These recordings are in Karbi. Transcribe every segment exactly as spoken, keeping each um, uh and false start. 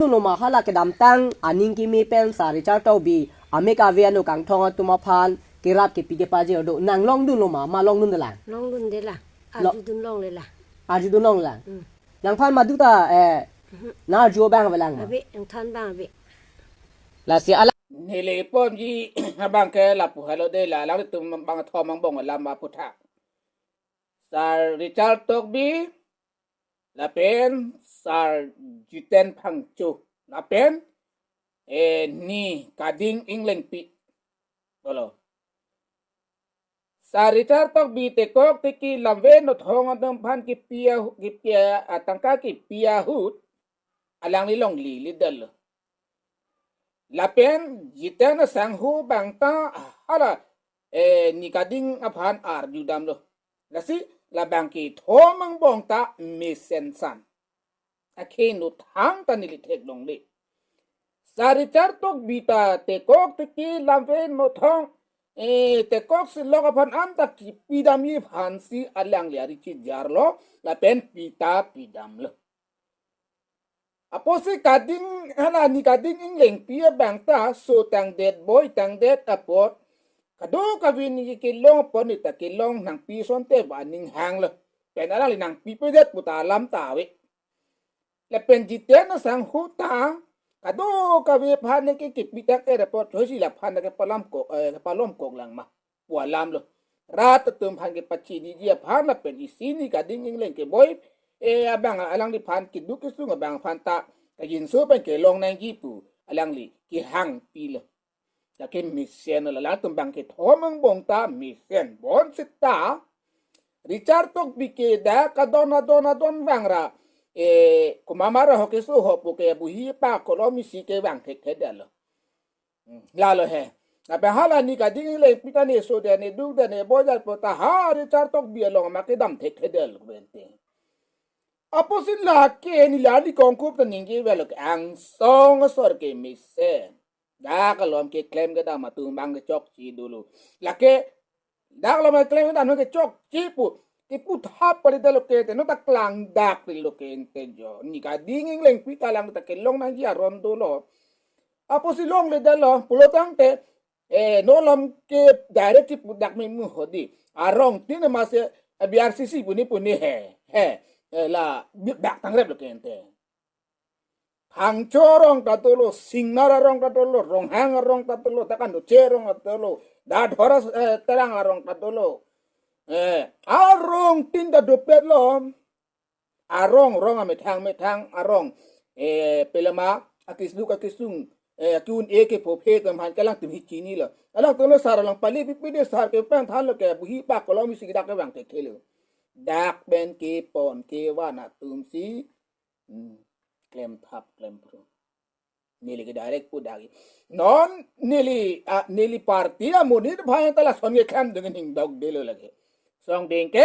Dunlo ma hala kedamtang aning kimi pen Sir Richard Tokbi amek ave anu kangthong atum aphan kerap kepi kepaji do, nang longdunlo ma, ma longdunde lang? Longdunde lang. Lo- Arjudun longle lang. Arjudun longle lang. Hmm. Nangphan madu ta, eh, Mhm. nang arju abang ave lang ma? Ave, nangthan abang ave. Lasi alang neli ponji abang ke lapu helo de la, alanglitum bangkethom angbong alam aphuthak. Sir Richard Tokbi, lapen Sir Jiten Phangcho, lapen, eh, Ni Kading Inglengpi. Dolo. Sir Richard Tokbi tekok teki lamve nothong atum aphan kepi ahu-, kepi atangka kepi ahut alangli longle ledetlo. Lapen Jiten asangho abang ta hala, eh, Ni Kading aphan arjudamlo. Lasi labangkethom angbong ta mesen san. Akhei nothang ta neli theklongle. Sir Richard Tokbi ta tekok teki lamve nothong, eh, tekok silok aphan anta kepidamji aphansi alangli ari chijarlo, lapen pi ta pidamlo. Apotsi Kading, hala Ni Kading Inglengpi abang ta so tangdet boi tangdet apot, kadokave neli kelong apot neli ta kelong nangpi asonte ba aning hanglo. Pen alangli nangpipedet pu ta alam ta ave. Lapen Jiten asangho ta kadokave aphan neke kepi tang-et apot, hoisi laphan neke palamkok, eh, palomkok lang ma pu alamlo. Rat atum aphan kepachiniji aphan lapen isi Ni Kading Ingleng keboi, eh, abang alangliphan keduk kesung abang aphan ta kajinso pen kelong nangji pu alangli kehangpilo. Lake mesen lo, alangtum bangkethom angbong ta mesen. Bonsita Richard Tokbi ke dak adon adon adon vangra, eh, komat ma ra ho keso ho pu ke buhi pa kolom isi kevang thekthedetlo. Hmm, lalo he. Lapen hala Ni Kading Inglengpi ta ne so de ne duk de ne boi det pu ta ha Richard Tokbi along ma kedam thekthedetlo bente. Apotsi lake neli arni kongkup ta ningje avelo ke angsong asor ke mesen. Dak alom keklem kedam atum abang ke chokche dolo. Lake dak alom keklem kedam ke chokche pu, kepu thap pari dolo ke te, non ta klangdak ri lo ke ente jo. Ni Kading Inglengpi ta lang ta kelong nangji aron dolo. Apotsi longledetlo pulo tangte, eh, non alom ke direct kepu dak me mu hodi. Arong tin ma se, eh, B R C C pu ni pu ni he. He, eh, la bi-, bak tangrep lo ke ente. Phangcho arong ta dolo, Singnar arong ta dolo, Ronghang arong ta dolo, ta kan do che arong ta dolo, Dadhora, eh, Terang arong ta dolo. Eh, arong tin ta dopetlo. Arong, rong amethang methang arong. Eh, pelama, akisduk akisung, eh, akiun e ke phophe atum aphan ke alangtum hi chinilo. Alangtum lo sar along pali pipi de sar kepangthanlo ke buhi pa kolom isi dak kevang thekthelo. Dak pen kepon kevan atumsi, hmm, klem thap klem phru. Neli ke direct pu dak. Non neli, ah, neli party amonit aphan ta lason ke khan dengin hingdok delo lake. Song dengke,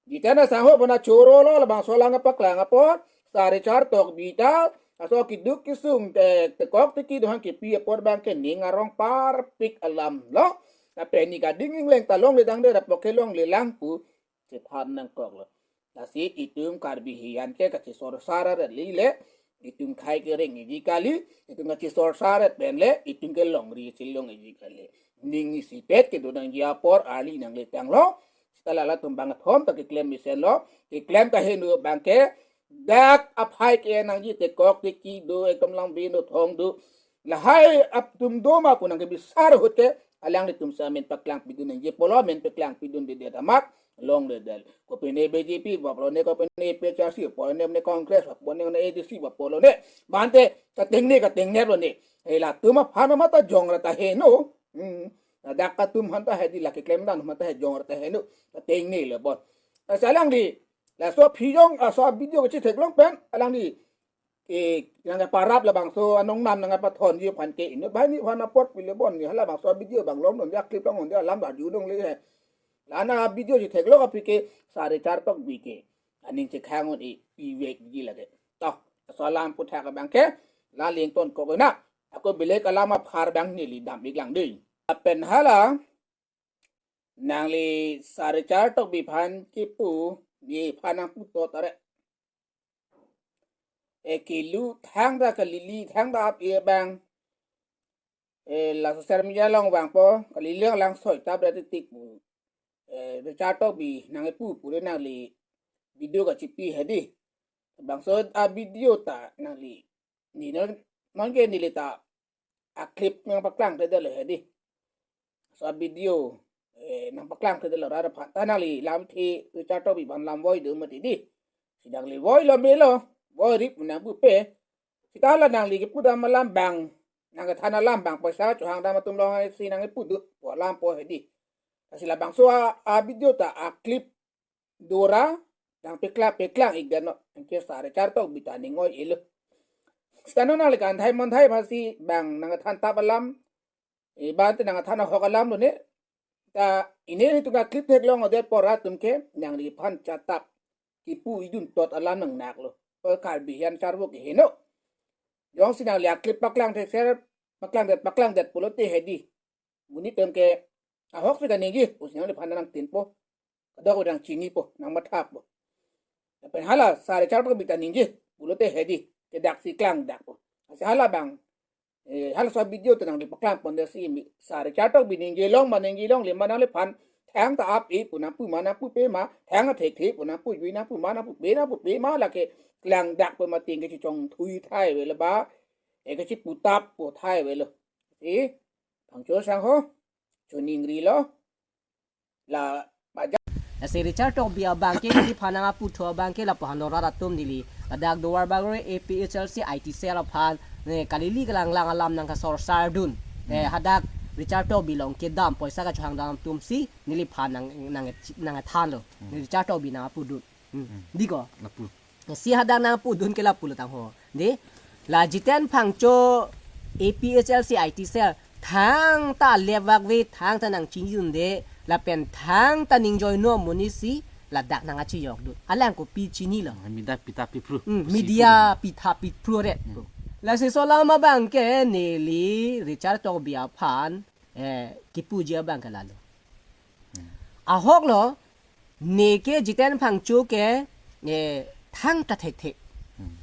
Jiten asangho aphan chorolo labangso alang paklang apot, Sir Richard Tokbi ta, laso keduk kesung te, tekok teki do aphan kepi apot abang ke ning arong parpik alamlo. Lapen Ni Kading Ingleng ta longledang de apot ke longlelang pu chethan nangkoklo. Lasi itum Karbi hian ke kachesorsar aret le, itum khei kereng iji kali, itum kachesorsar aret pen le, itum ke longri chelong iji kali. Ning isipet kedo nangji apor arli nangletanglo. Seta la latum bangkethom ta keklem mesenlo, keklem kaheno abang ke dak aphai ke nangji tekok teki do, ekdom lamve nothong do. Lahai atum do ma pu nangkebisar ahut ke, alanglitum si amen paklangpidun nangji apotlo, amen paklangpidundedet amat longledet. Kopine B J P ba pulo ne, kopine A P H L C ba pulo ne, ne Congress ba pulo ne, ne A D C ba pulo ne. Bante katengne katengneplo ne. Hei latum aphan amat ta jongre ta heno. Hmm. Ladak atum aphan ta hedi, la keklem dam aphan ta he jongre ta heno. Katengnelo bon. Lasi alangli, laso aphi jong, laso video kachetheklong pen alangli, eh, nangkeparap labangso anong nam nangkepathonji aphan ke inut banghini aphan apot pile bon, ni halabangso video abang longdunde, clip longdunde, alam arjudunle he. La-an avideo chetheklong aphi ke Sir Richard Tokbi ke aning chekhang un-e, pivekji lake. To, laso alam aphuthak abang ke la lengton kok nang. Ako belek alam aphar abang neli dam-ik lang dei. Lapen hala nangli Sir Richard Tokbi aphan kipu, nephan nangputot are. eh, kelu thangta kalili thangta ap-e abang, eh, la social media along vangpo, kalili alang soi tap ra titik pu, eh, Richard Tokbi nangkepu pure nangli video kachipi hedi. Bangso a-video ta nangli, ne non, non ke neli ta a-clip nangpaklang thedetlo hedi. So a-video, eh, nangpaklang thedetlo rat aphan. Ta nangli lamthe Richard Tokbi aphan lam voi do mati di. Si nangli voilo melo, voirip nangpupe. Sita la nangli kepu dam alam abang, nangkethan alam abang, poisa chohang dam atum along si nangkepu dut pu alam po hedi. Lasi labangso a, a-video ta a-clip dora nangpeklang, peklang-ik det non, anke sar Richard Tokbi ta ning oi-elo. Sita non nangli kanthai manthai aphansi abang nangkethan tap alam, eh, bang te nangkethan ahok alam lo ne. Ta ine netum a-clip theklong adet pora atum ke nangliphan chatap kipu idun tot alam nangnaklo. Oi Karbi an charvo ke heno. Jongsi nangli a-clip paklang thekser, paklang det, paklang det pulote hedi. Monit atum ke ahok si kaningje, pusi nangliphan nangtinpo. Kadokave nangchinipo, nangmathapo. Lapen hala sar Richard Tokbi ta ningje pulote hedi, kedak si klang dakpo. Lasi hala abang, eh, halaso a-video ta nangli paklang pondet si mi, sar Richard Tokbi ningje long ma ningje longle ma nangliphan thangta ap-e pu nangpu ma nangpupe ma, thang thekthe pu nangpuji nangpu ma nangpupe nangpupe ma, lake klang dakpo ma ting ke chichong thui thai avelo ba, eh, kachipu tappo thai avelo. Si, Phangcho sangho, choningrilo. La baja. Lasi Richard Tokbi abang ke neliphan nangkaputhu abang ke lapu-an lo rat atum neli. Ladak Duarbagori A P H L C I T cell aphan, ne, kalili kalanglang alam nangkasorsar dun. Eh, Hmm. hadak Richard Tokbi along kedam poisa kachohang dam atum si neliphan nang, nang, nangthanlo. Hmm. Ne Richard Tokbi nangkapu dun. Hmm. Hmm. Di ko? Lapu. Si hadak nangpu dun ke lapulo tangho. Di, la Jiten Phangcho A P H L C I T cell thangta levak ve thangta nangchini dunde, lapen thangta ningjoino amonit si ladak nangkachiyok dun. Alang kopi chinilo. Media pitha piphru. Hmm, Pusi media pu. Pitha piphru re. Hmm. Lasi laso alam abang ke neli Richard Tokbi aphan, eh, kipuji abang ke lalo. Hmm. Ahok lo, neke Jiten Phangcho ke, eh, thangta thekthe. Hmm.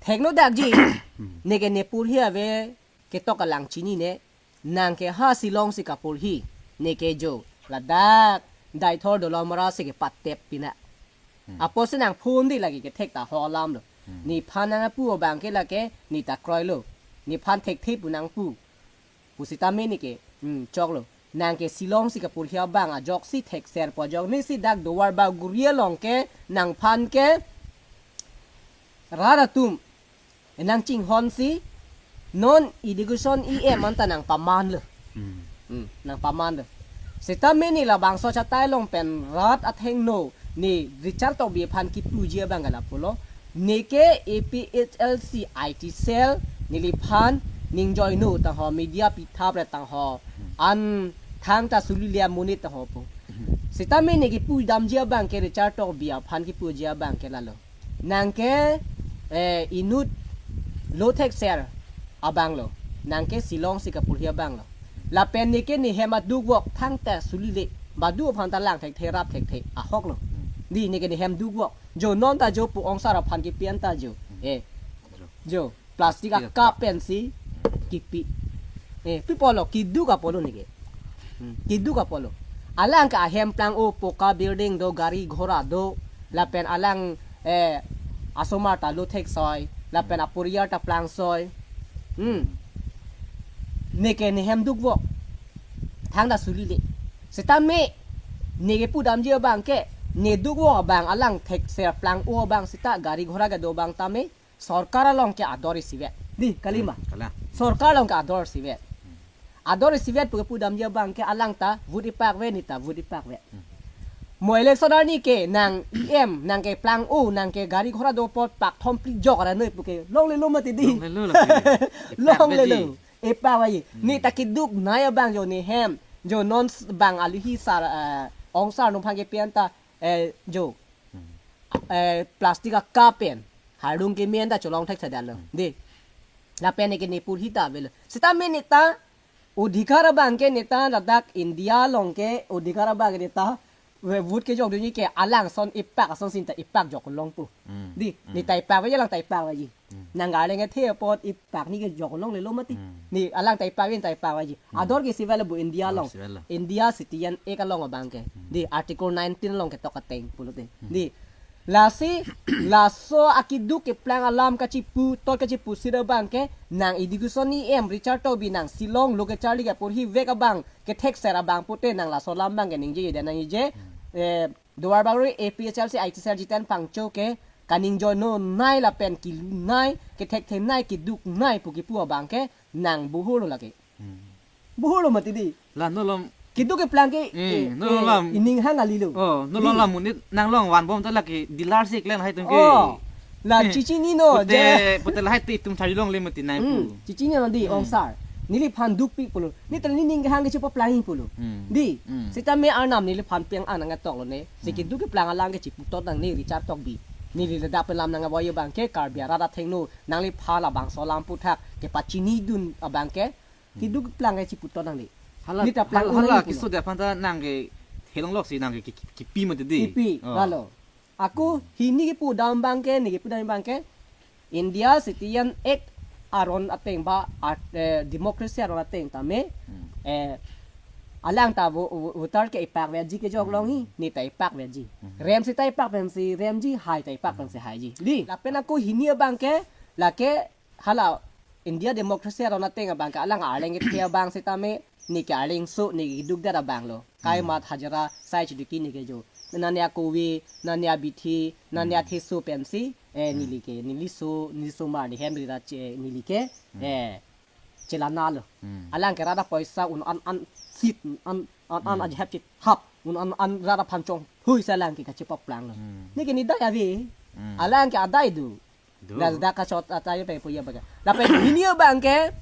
Thekno dakji, Hmm. neke ne porhi ave ketok alang chinine, nangke ha Shillong si kaporhi, neke jo, ladak, Deithor Dolamara si kepatep pina. Hmm. Apotsi nang phone di lake kethek ta ho alam lo. Hmm. Nephan nangpu abang ke lake, ne ta kroilo. Nephan thekthe pu nangpu. Pusitame neke, hmm, choklo. Nangke Shillong si kaporhi abang ajoksi thekser pu ajok. Ne si dak Duarbagori along ke, nangphan ke, rat atum, eh, nangchinghon si, non education E M anta nangpamanlo. Hmm. Hmm, nangpamanlo. Sitame ne labangso chatai along pen rat athengno ne Richard Tokbi aphan kipuji abang ke lapulo. Neke A P H L C I T cell neliphan ningjoino tangho media pitha bre tangho an thangta sulile amonit tangho pu. Sitame ne kipu damji abang ke Richard Tokbi aphan kipuji abang ke lalo. Nangke, eh, inut lo thekser abang lo. Nangke Shillong si kaporhi abang lo. Lapen neke nehem adukvok thangta sulile. Badu aphan ta lang thekthe rap thekthe. Ahok lo. Di neke nehem dukvok. Jo non ta jo pu ongsar aphan kipi anta jo. Eh. Jo. Plastic a-cup pen si kipi. Eh, pi apotlo, keduk apotlo neke. Hmm, keduk apotlo. Alang ke ahem plang-o, poka building do, gari ghora do, lapen alang, eh, asomar ta lo theksoi, lapen aporiyar ta plangsoi. Hmm. Neke nehem dukvok. Thangta sulile. Sitame, neke pu damji abang ke, ne dukvok abang alang thekser plang-o abang sita gari ghora kedo abang tame, sorkar along ke ador isivet. Di, kalima. Hmm, kalang. Sorkar along ke ador isivet. Ador isivet pu kepu damji abang ke alang ta vote ipakve ne ta vote ipakve. Hmm. Mo election arni ke nang E M, nangke plang-o, nangke gari ghora do apot pak thom phli jok ra noi pu ke longlelo mati di. Longlelo lake. Longlelo. Ipakveji. Ipakveji. Hmm. Ne ta keduk nai abang jo nehem. Jo non s-, bang alihi sar, eh, ongsar nung phang kepi anta, eh, jo. Hmm. Eh, plastic a-cup pen. Hardung keme anta cholong thekthedetlo. Hmm. Di. Lapen neke ne porhi ta avelo. Sitame ne ta odhikar abang ke ne ta ladak India along ke odhikar abang ke ne ta Vote kejok dunji ke alang ason ipak ason sinta ipak jok longpo. Hmm. Di, hmm, ne ta ipak veji, alang ta ipak veji. Hmm. Nang arleng kethe apot ipak ne kejok longlelo mati. Hmm. Ne alang ta ipak veji, ta ipak veji. Hmm. Ador ke isivet lo bu India, ador along. Isivet lo. India citizen act along abang ke. Hmm. Di, Article nineteen along ketok ateng pulote. Hmm. Di, lasi, laso akeduk keplang alam kachiputot kachipusi abang ke, nang education E M Richard Tokbi nang Shillong lo kacharli kaporhi vek abang kethekser abang pute nang laso alam abang ke ningje ida nangji je, eh, Duarbagori A P H L C I T cell Jiten Phangcho ke kaningjeino nai lapen kelun nai, kethekthe nai, keduk nai pu kipu abang ke nang buhur lo lake. Hmm. Buhur lo mati di. La, no lom. Keduk keplang ke, hmm, eh, no eh, lom. Ining hang ali lo. Oh, no lom. Di. Lam monit nang long van bom ta lake dealer si klen hai tum ke. Oh. La, eh, chechinino, pute, je. Pute lahai te itum charli longle mati nai pu. Hmm, chechinino di, hmm, ongsar. Neliphan dukpik pulo. Ne ta nening hang ke chepaplang pulo. Hmm. Di. Hmm. Seta me arnam neliphan pen an nangtoklo ne. Si, hmm, keduk keplang alam ke chiputot nangne Richard Tokbi. Neli ladak pen lam nangvoi abang ke Karbi arat athengno nangliphan labangso alam aphuthak kepachinidun abang ke. Hmm. Keduk keplang ke chiputot nangne. Hala, ne ta plang hal-, unang hala pulo. Keso dia aphan ta nang ke thelong lok si nang ke ki-, ki-, kipi mati di. Kipi, oh, lalo. Ako hini kepudam abang ke, ne kepudam abang ke, India Citizen Act aron ateng ba, art, eh, democracy aron ateng tame, hmm, eh, alang ta vo-, vo-, voter ke ipak veji kejok longji, hmm, ne ta ipak veji. Hmm. Rem seta ipak pensi remji, hai ta ipak, hmm, pensi haiji. Di, lapen ako hini abang ke, lake hala India democracy aron ateng abang ke alang arleng kethe abang sitame, ne ke arleng so, ne ke dukdat abang lo. Kai, hmm, mat hajira sai chiduki ne kejo. Nane akove, nane abithi, nane, hmm, atheso pensi, eh, hmm, neli ke, neli so, neli so mar ni hem rira che, neli ke, hmm, eh, chelana lo. Hmm. Alang ke rat apoisa un an an sit, un an an an, hmm, ajahap chit hap, un an an rat aphan chonghui si alang ke kachepaplang lo. Hmm. Ne ke ne dai ave. Hmm. Alang ke adai do. Do. Ladak kachot atai pe puya baga. Lapen hini abang ke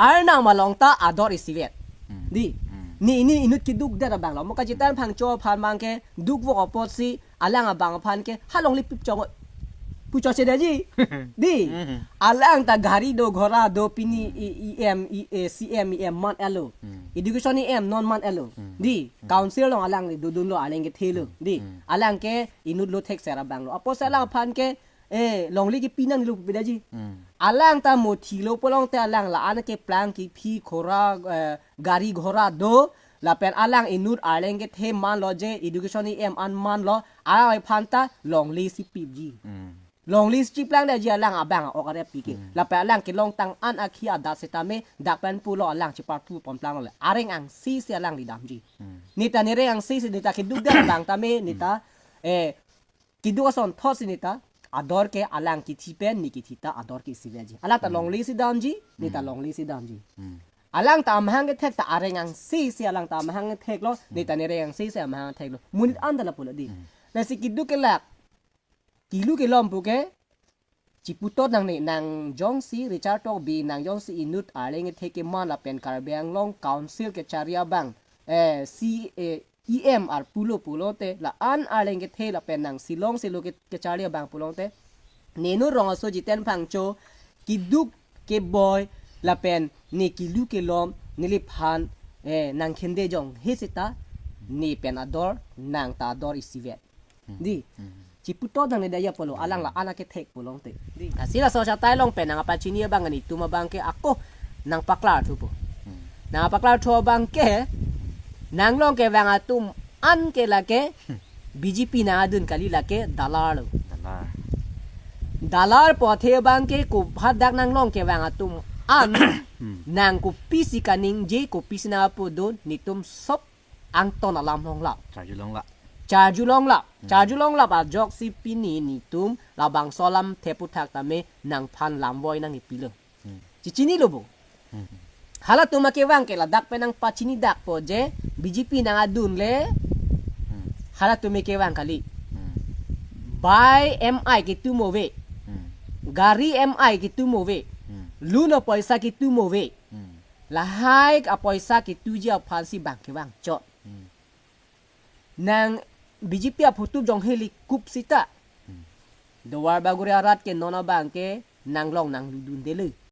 arnam along ta ador isivet. Hmm. Di. Hmm. Ne, ne inut kedukdet abang lo. Mo ka Jiten Phangcho aphan abang ke dukvok apotsi alang abang aphan ke halongle pip chong. Pucho chedaji. Di. Hmm. Alang ta gari do, ghora do, pini, hmm, E M, E, eh, C M, E M man elo. Hmm. Education E M non man elo. Hmm. Di. Hmm. Council along alang le dodun lo, alang kethe lo. Hmm. Di. Hmm. Alang ke inut lo thekser abang lo. Apotsi alang aphan ke eh, longle kepi nanglo pu pedaji. Hmm. Alang ta mothi lo pulote alang la-an keplang kephi ghora, eh, gari ghora do, lapen alang inut arleng kethe man lo je, education E M an man lo, alangliphan ta longle si pipji. Hmm. Longle si chiplang daji alang abang ok arep pi ke. Hmm. Lapen alang kelongtang an akhi adat sitame, dak pen pulo alang chepartu ponplang lo le. Areng angse si alangli damji. Hmm. Ne ta ne reng angse si, ne ta kedukdet abang tame, ne ta, eh, keduk asonthot si ne ta ador ke alang kethi pen ne kethi ta ador ke isivetji. Alang ta, hmm, longle si damji, ne ta, hmm, longle si damji. Hmm. Alang ta amahang kethek ta areng angse si alang ta amahang kethek lo, ne ta, hmm, ne reng angse si amahang kethek lo. Monit, hmm, an ta lapulo di. Hmm. Lasi keduk kelak, kelu kelom pu ke, chiputot nangne, nang jongsi Richard Tokbi, nang jongsi inut arleng kethe keman lapen Karbi Anglong Council kechari abang, eh, si, eh, E M ar pulo pulote, la-an arleng kethe lapen nang Shillong si lo ke, kecharli abang pulote, ne inut rong aso Jiten Phangcho keduk keboi lapen ne kelu kelom neliphan, eh, nang khende jonghe seta ne pen ador, nang ta ador isivet. Hmm. Di. Hmm. Chiputot nangne daya pulo, alang la-an akethek pulote. Di. Lasi laso achatai along pen nangpachini abang netum abang ke ako nangpaklarthupo. Hmm. Nangpaklarthu abang ke, nang along kevang atum an ke lake, hmm, B J P nangdun kali, lake dalar lo. Dalar. Dalar pu athe abang ke ko hadak nang along kevang atum an, hmm, nang kopisi kaningje, kopisi nangpudun, netum sop angton alam longlap. Charjulonglap. Charjulonglap. Hmm. Charjulonglap ajoksi pini netum labangso alamthe aphuthak tame nangphan lamvoi nangkepilo. Hmm. Chechinilo bo. Hmm. Halatum akevang ke ladak pen nangpachinidakpo je B J P nangdun le. Hmm. Halatum akevang kali. Hmm. Bike M I ketum ave. Hmm. Gari M I ketum ave. Hmm. Loan apoisa ketum ave. Hmm. Lahai apoisa ketuji aphansi bang kevang chot. Hmm. Nang B J P aphutup jonghe likup seta. Hmm. Duarbagori arat ke non abang ke nang along nangludunde le.